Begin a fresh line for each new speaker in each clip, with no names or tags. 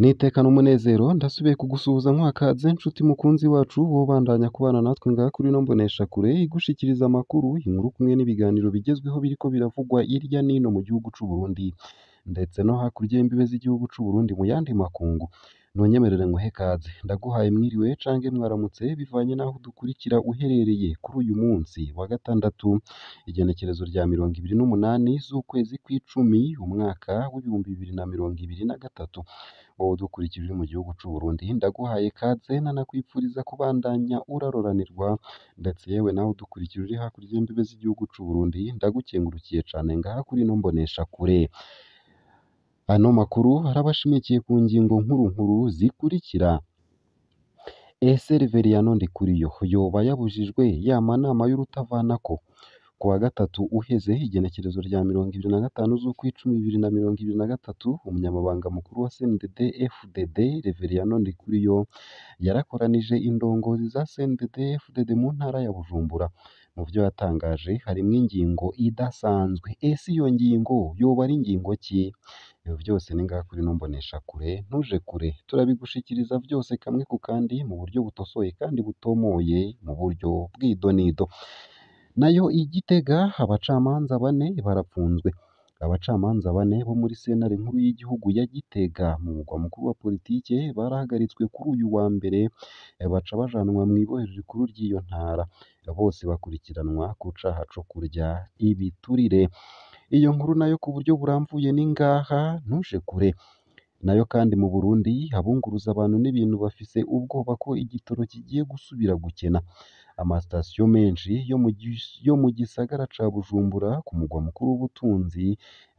N'iteka n'umunezero ndasubiye kugusuhuza nkwakaze nshuti mukunzi wacu wobandanya kubana natwe ngaha kuri ino mboneshakure igushikiriza amakuru, inkuru kumwe n'ibiganiro bigezweho biriko biravugwa hirya n'ino mu gihugu c'u Burundi ndetse no hakurya y'imbibe z'igihugu c'u Burundi mu yandi makungu. Ntunyemerere nguhe kaze, ndaguhaye mwiriwe canke mwaramutse bivanye n'aho udukurikira uherereye kuri uyu munsi wa gatandatu, igenekerezo rya 28 z'ukwezi kw'icumi umwaka w'2023. Wowe udukurikira uri mu gihugu c'u Burundi ndaguhaye kaze nanakwipfuriza kubandanya uraroranirwa, ndetse yewe nawe udukurikira uri hakurya y'imbibe z'igihugu c'u Burundi ndagukengurukiye cane ngaha kuri ino mboneshakure. Ano makuru arabashimikiye ku ngingo nkuru nkuru zikurikira: Ese Reveriyano Ndikuriyo yoba yabujijwe ya manama y'urutavanako? Ku wa gatatu uheze igenekerezo rya 25 z'ukwicumi 2023, umunyamabanga mukuru wa CNDD FDD Reveriyano Ndikuriyo yarakoranije indongozi za CNDD FDD mu ntara ya Bujumbura. Mu vyo yatangaje harimwo ingingo idasanzwe. Ese iyo ngingo yoba ari ingingo ki? Ivyo vyose ni ngaha kuri ino mboneshakure, ntuje kure turabigushikiriza vyose kamwe ku kandi mu buryo butosoye kandi butomoye mu buryo bw'idonido. Nayo i Gitega abacamanza bane barapfunzwe. Abacamanza bane bo muri sentare nkuru y'igihugu ya Gitega mu mugwa mukuru wa politike barahagaritswe kuri uyu wa mbere baca bajanwa mw'ibohero rikuru ry'iyo ntara. Bose bakurikiranwa ku caha co kurya ibiturire. Iyo nkuru nayo ku buryo burambuye ni ngaha ntuje kure. Nayo kandi mu Burundi abunguruza abantu n'ibintu bafise ubwoba ko igitoro kigiye gusubira gukena. Amasitasiyo menshi yo mu gisagara ca Bujumbura ku mugwa mukuru w'ubutunzi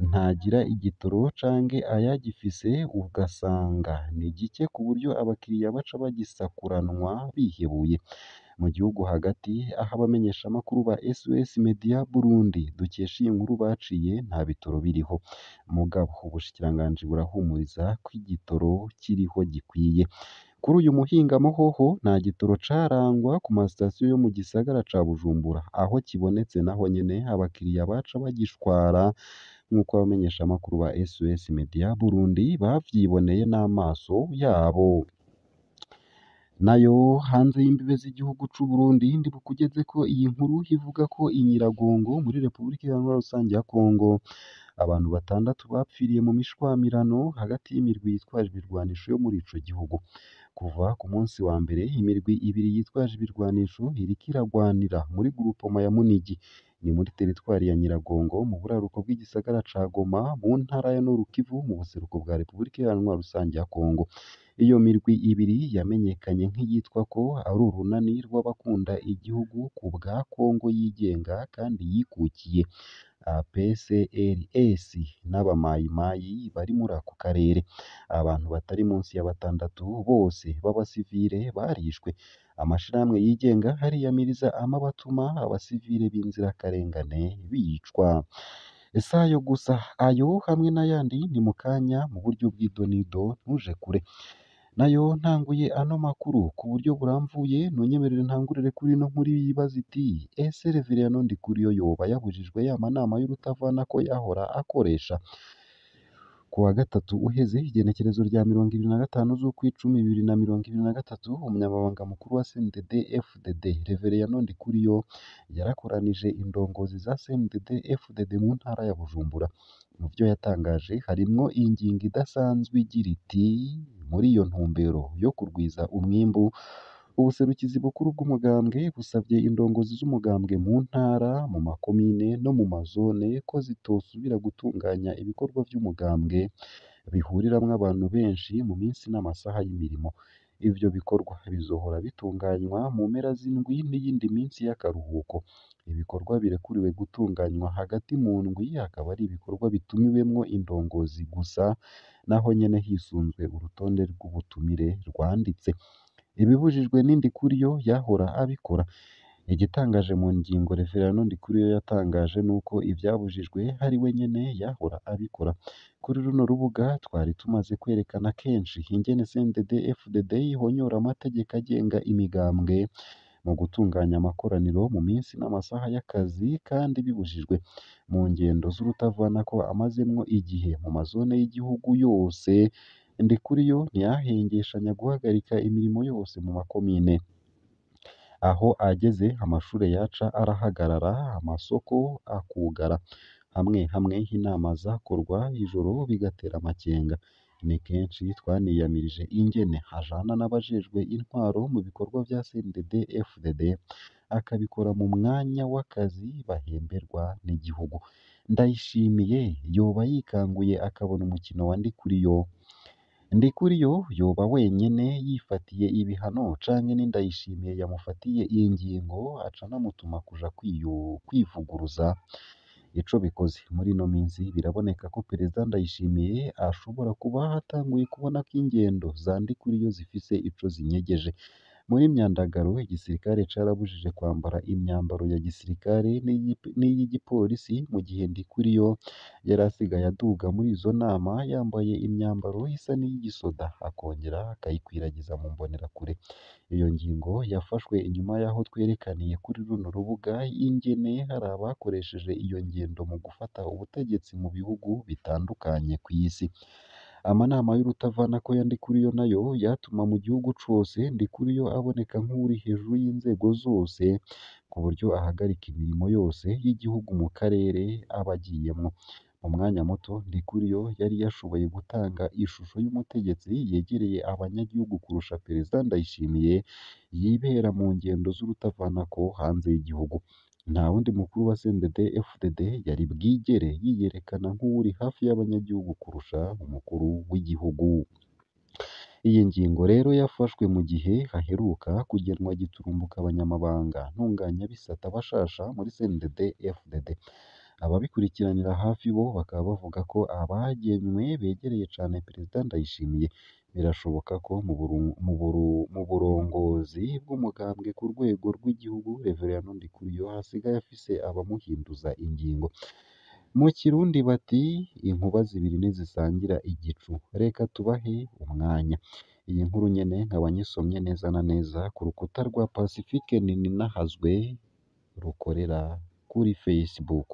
ntagira igitoro canke ayagifise ugasanga ni gike ku buryo abakiriya baca bagisakuranwa bihebuye. Mu gihugu hagati aho abamenyeshamakuru ba SOS Media Burundi dukesha iyi nkuru baciye nta bitoro biriho. Mugabo ubushikiranganji burahumuriza ko igitoro kiriho gikwiye. Kuri uyu muhingamo hoho nta gitoro carangwa ku masitasiyo yo mu gisagara ca Bujumbura, aho kibonetse naho nyene abakiriya baca bagishwara nk'uko abamenyeshamakuru ba SOS Media Burundi bavyiboneye n'amaso yabo. Nayo hanze y'imbibe z'igihugu c'u Burundi ndibukugezeko iyi nkuru ivuga ko i Nyiragongo muri Repubulika Iharanira Rusangi ya Kongo abantu batandatu bapfiriye mu mishwamirano hagati y'imirwi yitwaje ibirwanisho yo muri ico gihugu. Kuva ku munsi wa mbere imirwi ibiri yitwaje ibirwanisho iriko iragwanira muri grupoma ya Munigi, ni muri teritwari ya Nyiragongo mu buraruko bw'igisagara ca Goma mu ntara ya Nord Kivu mu buseruko bwa Repubulika Iharanira Rusangi ya Kongo. Iyo mirwi ibiri yamenyekanye nk'iyitwa ko ari urunani rw'abakunda igihugu ku bwa Kongo yigenga kandi yikukiye APCLS n'abamayimayi bari muri ako karere. Abantu batari munsi ya batandatu bose b'abasivile barishwe. Amashirahamwe yigenga ariyamiriza amabatuma abasivile b'inzirakarengane bicwa. Si ayo gusa, ayo hamwe n'ayandi ni mu kanya mu buryo bw'idonido ntuje kure. Nayo ntanguye ano makuru ku buryo buramvuye ntunyemerere ntangurire kuri ino nkuru yibaza iti: ese Reveriyano Ndikuriyo yoba yabujijwe ya manama y'urutavanako yahora akoresha? Ku wa gatatu uheze igenekerezo rya 25 z'ukwicumi 2023, umunyamabanga mukuru wa CNDD FDD Reveriyano Ndikuriyo yarakoranije indongozi za CNDD FDD mu ntara ya Bujumbura. Mu vyo yatangaje harimwo ingingo idasanzwe igira iti: muri iyo ntumbero yo kurwiza umwimbu, ubuserukizi bukuru bw'umugambwe busavye indongozi z'umugambwe mu ntara, mu makomine no mu mazone ko zitosubira gutunganya ibikorwa vy'umugambwe bihuriramwo abantu benshi mu minsi n'amasaha y'imirimo. Ivyo bikorwa bizohora bitunganywa mu mpera z'indwi n'iyindi minsi y'akaruhuko. Ibikorwa birekuriwe gutunganywa hagati mu ndwi akaba ari ibikorwa bitumiwemwo indongozi gusa, naho nyene hisunzwe urutonde rw'ubutumire rwanditse. Ibibujijwe n'Indikuriyo yahora abikora. Igitangaje mu ngingo Reveriyano Ndikuriyo yatangaje nuko ivyabujijwe ari we nyene yahora abikora. Kuri runo rubuga twari tumaze kwerekana kenshi ingene CNDD FDD ihonyora amategeko agenga imigambwe mu gutunganya amakoraniro mu minsi n'amasaha y'akazi kandi bibujijwe. Mu ngendo z'urutavanako amazemwo igihe mu mazone y'igihugu yose. Ndikuriyo ntiyahengeshanya guhagarika imirimo yose mu makomine. Aho ageze amashure yaca arahagarara, amasoko akugara. Hamwe hamwe inama zakorwa ijoro bigatera amakenga. Ni kenshi twaniyamirije ingene ajana n'abajejwe intwaro mu bikorwa vya CNDD FDD, akabikora mu mwanya w'akazi bahemberwa n'igihugu. Ndayishimiye yoba yikanguye akabona umukino wa Ndikuriyo. Ndikuriyo yoba wenyene yifatiye ibihano canke ni Ndayishimiye yamufatiye ingingo aca anamutuma kuja kwivuguruza? Ico bikoze muri ino minsi biraboneka ko Perezida Ndayishimiye ashobora kuba atanguye kubona ko ingendo za Ndikuriyo zifise ico zinyegeje. Muri Myandagaro igisirikare carabujije kwambara imyambaro ya gisirikare n'iy'igipolisi, mu gihe Ndikuriyo yari asigaye aduga muri izo nama yambaye imyambaro isa n'iy'igisoda, akongera akayikwiragiza mu mbonerakure. Iyo ngingo yafashwe inyuma y'aho twerekaniye kuri runo rubuga ingene hari abakoresheje iyo ngendo mu gufata ubutegetsi mu bihugu bitandukanye kw'isi. Amanama y'urutavanako ya Ndikuriyo nayo yatuma mu gihugu cose Ndikuriyo aboneka nk'uwuri hejuru y'inzego zose, ku buryo ahagarika imirimo yose y'igihugu mu karere aba agiyemwo. Mu mwanya muto Ndikuriyo yari yashoboye gutanga ishusho y'umutegetsi yegereye abanyagihugu kurusha Perezida Ndayishimiye yibera mu ngendo z'urutavanako hanze y'igihugu. Nta wundi mukuru wa CNDD FDD yari bwigere yiyerekana nk'uwuri hafi y'abanyagihugu kurusha umukuru w'igihugu. Iyi ngingo rero yafashwe mu gihe haheruka kugenwa giturumbuka abanyamabanga ntunganyabisata bashasha muri CNDD FDD. Ababikurikiranira hafi bo bakaba bavuga ko abagenywe begereye cane Perezida Ndayishimiye. Birashoboka ko mu burongozi bw'umugambwe ku rwego rw'igihugu Reveriyano Ndikuriyo asigaye afise abamuhinduza ingingo. Mu Kirundi bati inkuba zibiri ntizisangira igicu, reka tubahe umwanya. Iyi nkuru nyene nkaba nyisomye neza na neza ku rukuta rwa Pacifique Nininahazwe rukorera kuri Facebook.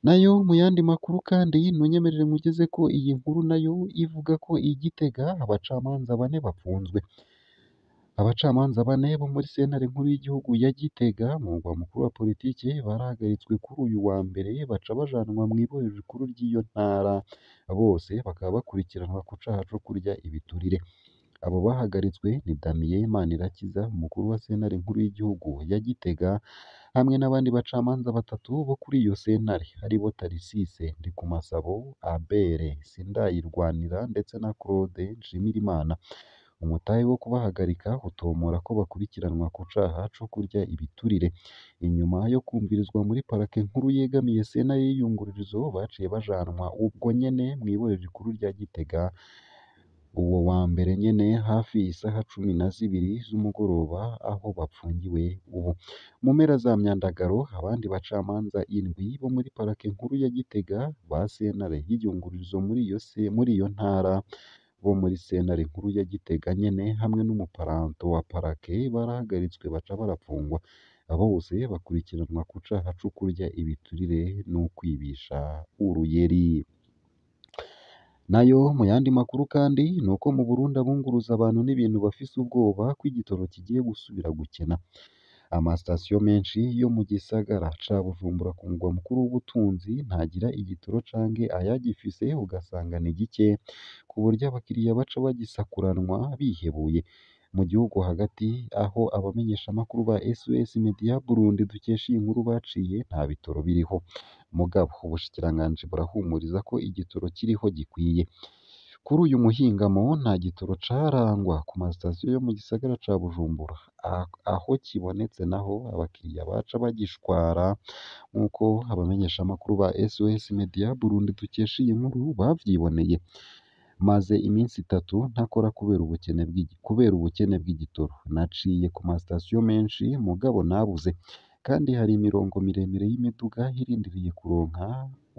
Nayo mu yandi makuru kandi ntunyemerere nkugeze ko iyi nkuru nayo ivuga ko i Gitega abacamanza bane bapfunzwe. Abacamanza bane bo muri sentare nkuru y'igihugu ya Gitega mu mugwa mukuru wa politike barahagaritswe kuri uyu wa mbere baca bajanwa mw'ibohero rikuru ry'iyo ntara, bose bakaba bakurikiranwa ku caha co kurya ibiturire. Abo bahagaritswe ni Damien Manirakiza, umukuru wa sentare nkuru y'igihugu ya Gitega, hamwe n'abandi bacamanza batatu bo kuri iyo sentare aribo Tarisise Ndikumasabo, Abel Sindayirwanira ndetse na Claude Nshimirimana. Umutahe wo kubahagarika utomora ko bakurikiranwa ku caha co kurya ibiturire. Inyuma yo kumvirizwa muri parake nkuru yegamiye sentare y'iyungururizo, baciye bajanwa ubwo nyene mw'ibohero rikuru rya Gitega uwo wa mbere nyene hafi isaha 12 z'umugoroba aho bapfungiwe ubu. Mu mpera za Myandagaro abandi bacamanza indwi bo muri parake nkuru ya Gitega ba sentare y'iyungururizo muri iyo ntara bo muri sentare nkuru ya Gitega nyene hamwe n'umuparanto wa parake barahagaritswe baca barapfungwa. Bose bakurikiranwa ku caha co kurya ibiturire n'ukwibisha uruyeri. Nayo mu yandi makuru kandi ni uko mu Burundi abunguruza abantu n'ibintu bafise ubwoba ko igitoro kigiye gusubira gukena. Amasitasiyo menshi yo mu gisagara ca Bujumbura ku mugwa mukuru w'ubutunzi ntagira igitoro canke ayagifise ugasanga ni gike, ku buryo abakiriya baca bagisakuranwa bihebuye. Mu gihugu hagati aho abamenyeshamakuru ba SOS Media Burundi dukesha iyi nkuru baciye nta bitoro biriho. Mugabo ubushikiranganji burahumuriza ko igitoro kiriho gikwiye. Kuri uyu muhingamo nta gitoro carangwa ku masitasiyo yo mu gisagara ca Bujumbura, aho kibonetse naho abakiriya baca bagishwara nk'uko abamenyeshamakuru ba SOS Media Burundi dukesha iyi nkuru bavyiboneye. Maze iminsi itatu ntakora kubera ubukene bw'igitoro. Naciye ku masitasiyo menshi mugabo nabuze, kandi hari imirongo miremire y'imiduga irindiriye kuronka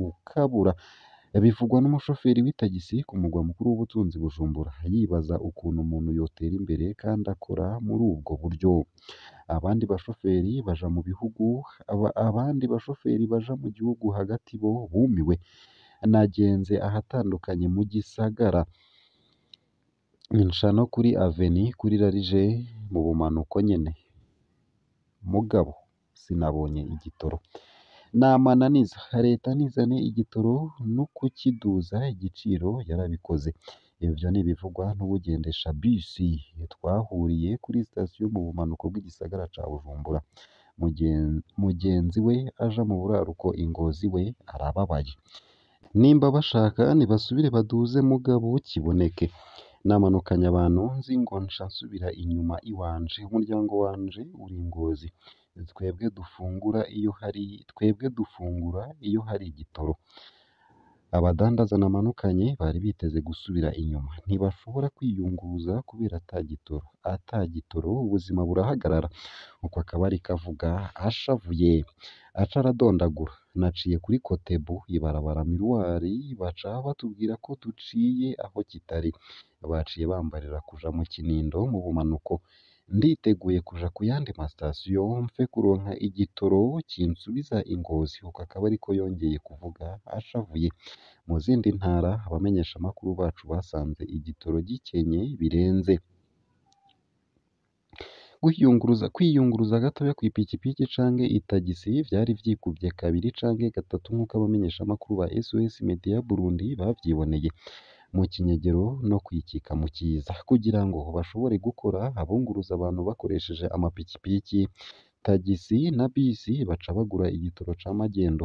ukabura. Bivugwa n'umushoferi w'itagisi ku mugwa mukuru w'ubutunzi Bujumbura, yibaza ukuntu umuntu yotera imbere kandi akora muri ubwo buryo. Abandi bashoferi baja mu bihugu abandi bashoferi baja mu gihugu hagati bo bumiwe. Nagenze ahatandukanye mu gisagara. Nca no kuri Aveni kuri Large mu bumanuko nyene, mugabo sinabonye igitoro. Namananiza, leta nizane igitoro n'ukukiduza igiciro yarabikoze. Ivyo n'ibivugwa n'uwugendesha bisi twahuriye kuri sitasiyo mu bumanuko bw'igisagara ca Bujumbura. Mugenzi we aja mu buraruko i Ngozi we arababaye. Nimba bashaka nibasubire baduze mugabo kiboneke. Namanukanye abantu nzi ngo nca nsubira inyuma iwanje, umuryango wanje uri i Ngozi. Twebwe dufungura iyo hari igitoro. Abadandaza namanukanye bari biteze gusubira inyuma, ntibashobora kwiyunguruza kubera ata gitoro. Ata gitoro ubuzima burahagarara. Uko akaba ariko avuga ashavuye, aca aradondagura. Naciye kuri Kotebu ibarabara Miruwari baca batubwira ko duciye aho kitari. Baciye bambarira kuja mu Kinindo mu bumanuko. Nditeguye kuja ku yandi masitasiyo mfe kuronka igitoro kinsubiza i Ngozi. Uko akaba ariko yongeye kuvuga ashavuye. Mu zindi ntara abamenyeshamakuru bacu basanze igitoro gikenye birenze. Kwiyunguruza gatoya kw'ipikipiki canke itagisi vyari vyikuvye kabiri canke gatatu nk'uko abamenyeshamakuru ba SOS Media Burundi bavyiboneye. Mu kinyegero no kwikika mu kiza kugira ngo bashobore gukora, abunguruza abantu bakoresheje amapikipiki, tagisi na bisi baca bagura igitoro ca magendo.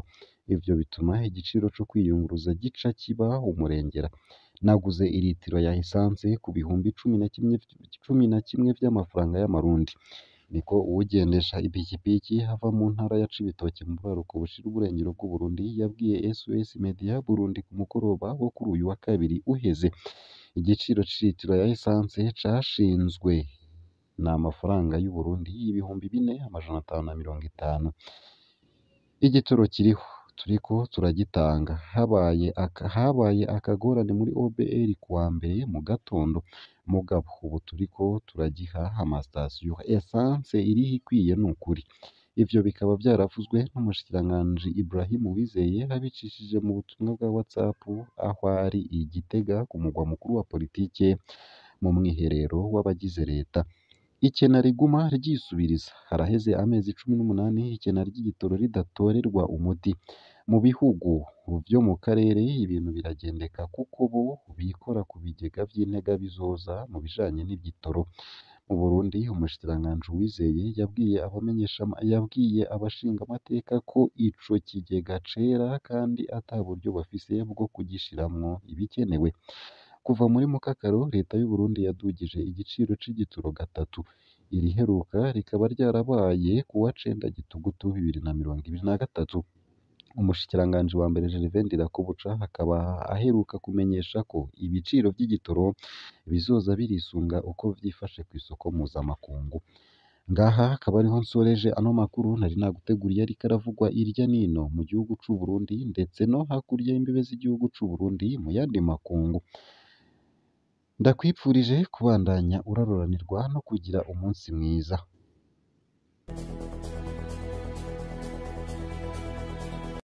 Ivyo bituma igiciro co kwiyunguruza gica kiba umurengera. Naguze iritiro ya esanse ku bihumbi 11 vy'amafaranga y'amarundi. Niko uwugendesha ipikipiki ava mu ntara ya Cibitoke mu buraruko bushira uburengero bw'Uburundi yabwiye SOS Media Burundi ku mugoroba wo kuri uyu wa kabiri uheze. Igiciro c'iritiro ya esanse cashinzwe n'amafaranga y'Uburundi 4550. Igitoro kiriho turiko turagitanga. Habaye akagorane muri OBR kuwa mbere mu gatondo, mugabo ubu turiko turagiha amasitasiyo. Esanse iriho ikwiye nukuri. Ivyo bikaba vyaravuzwe n'umushikiranganji Ibrahim Uwizeye abicishije mu butumwa bwa WhatsApp aho ari i Gitega ku mugwa mukuru wa politike mu mwiherero w'abagize leta. Ikena riguma ryisubiriza. Haraheze amezi 18 ikena ry'igitoro ridatorerwa umuti. Mu bihugu vyo mu karere ibintu biragendeka kuko bo bikora ku bigega vy'integabizoza mu bijanye n'igitoro. Mu Burundi umushikiranganji Uwizeye yabwiye abashingamateka ko ico kigega cera kandi ata buryo bafise bwo kugishiramwo ibikenewe. Kuva muri mukakaro leta y'Uburundi yadugije igiciro c'igitoro gatatu. Iriheruka rikaba ryarabaye kuwa 9 Gitugutu 2023. Umushikiranganji wa mbere Gervais Ndirakobuca akaba aheruka kumenyesha ko ibiciro vy'igitoro bizoza birisunga uko vyifashe kw'isoko mpuzamakungu. Ngaha akaba ariho nsoreje ano makuru nari naguteguriye ariko aravugwa irya nino mu gihugu c'u Burundi ndetse no hakurya y'imbibe z'igihugu c'u Burundi mu yandi makungu. Ndakwipfurije kubandanya uraroranirwa no kugira umunsi mwiza.